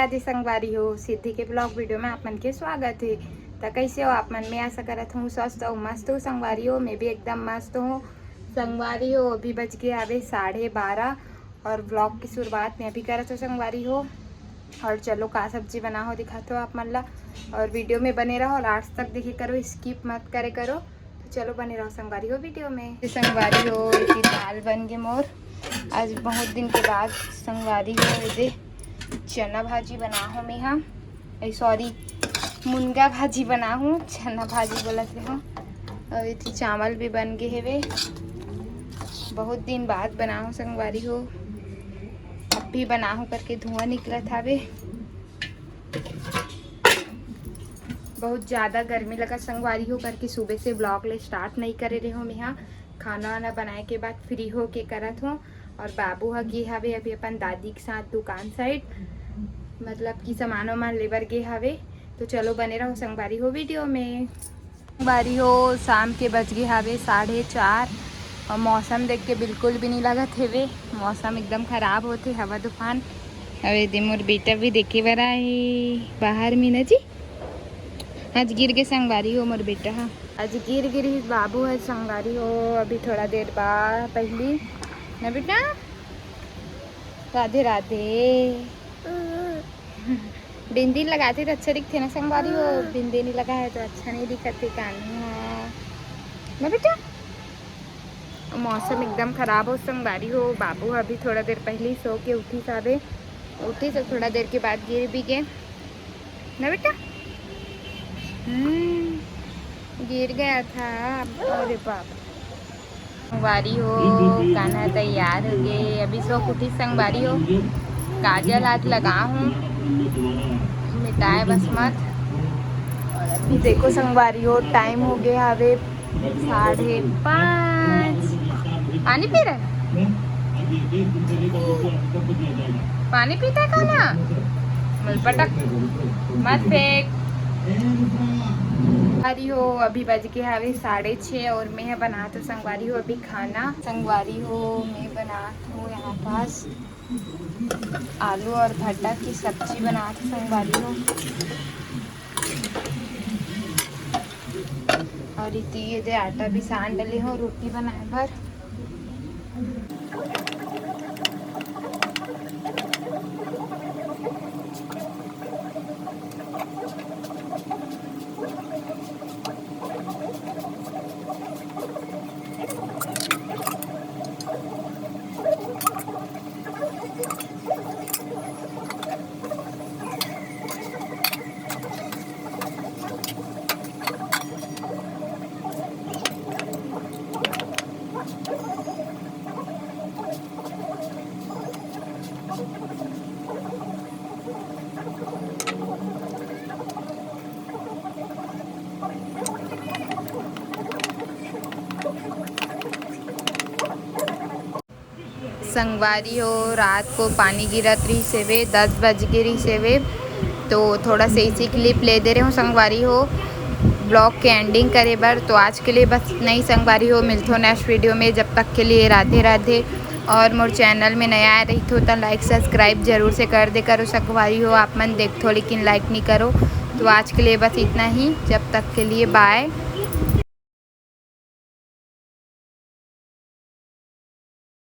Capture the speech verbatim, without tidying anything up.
राधे संगवारी हो, सिद्धि के ब्लॉग वीडियो में आप मन के स्वागत है। त कैसे हो आप मन? मैं आशा करत हूँ स्वस्थ हो, मस्त हो संगवारी हो। मैं भी एकदम मस्त हूँ संगवारी हो। अभी बज गए हवे साढ़े बारह और ब्लॉग की शुरुआत मैं अभी करत हूँ संगवारी हो। और चलो का सब्जी बना हो दिखात हो आप मन ला, और वीडियो में बने रहो, लास्ट तक देखे करो, स्किप मत करे करो। तो चलो बने रहो संगवारी हो वीडियो में। संगवारी हो, एती दाल बन गे मोर। आज बहुत दिन के बाद संगवारी हो, एदे चना भाजी बना हो मैं हा, ए सॉरी, मुनगा भाजी बना हूँ, चना भाजी बोलत रहे हूँ। और एती चावल भी बन गे हेवे, बहुत दिन बाद बना हूँ संगवारी हो। अब भी बना हूँ करके धुआं निकलत हावे। बहुत ज़्यादा गर्मी लगा संगवारी हो करके सुबह से ब्लॉग ले स्टार्ट नहीं करे रहे हो। मैं हा खाना वाना बनाए के बाद फ्री हो के करत हो। और बाबू ह गे हवे अभी अपन दादी के साथ दुकान साइड, मतलब कि सामान वामान लेबर गे हवे। तो चलो बने रहो संगवारी हो वीडियो में। संगवारी हो, शाम के बज गे हवे साढ़े चार और मौसम देख के बिल्कुल भी नहीं लगत हेवे। मौसम एकदम खराब होथे, हवा तूफान। अबे दे मोर बेटा भी देखे बर आए बाहर में ना जी। आज गिर गे संगवारी हो मोर बेटा हा। आज गिर गिरी बाबू ह संगवारी हो। अभी थोड़ा देर बाद पहली ना बेटा। राधे राधे। बिंदी लगाते तो अच्छा दिखते ना संगवारी हो, बिंदी नहीं लगा है तो अच्छा नहीं दिखते कानू हा ना बेटा। मौसम एकदम खराब हो संगवारी हो। बाबू अभी थोड़ा देर पहले ही सो के उठी साबे, उठी तो थोड़ा देर के बाद गिर भी गए ना बेटा। हम्म, गिर गया था। अरे बाप। संगवारी हो, कान्हा तैयार हो गए, अभी सो उठी संगवारी हो। काजल आज लगा हूँ, मिटाए बस मत। और अभी देखो संगवारी हो, टाइम हो गया हवे साढ़े पाँच। पानी पी रहे? पानी पीता है कान्हा? मल पटक मत फेंक। संगवारी हो, अभी बज के हवे साढ़े छः और मैं बनात हूँ संगवारी हो अभी खाना। संगवारी हो, मैं बनात हूँ यहाँ पास आलू और भट्टा की सब्जी बनात हूँ संगवारी हो। और इति ये दे आटा भी सान डले हो रोटी बनाए बर। संगवारी हो, रात को पानी गिरत रहिस हेवे, दस बज गे रहिस हेवे, तो थोड़ा से इसी क्लिप ले दे रहे हूँ संगवारी हो ब्लॉग के एंडिंग करे बर। तो आज के लिए बस इतना ही संगवारी हो, मिलथो नेक्स्ट वीडियो में। जब तक के लिए राधे राधे। और मोर चैनल में नया आए रहिथो तो लाइक सब्सक्राइब जरूर से कर दे करो संगवारी हो। आप मन देखथो लेकिन लाइक नहीं करो। तो आज के लिए बस इतना ही, जब तक के लिए बाय।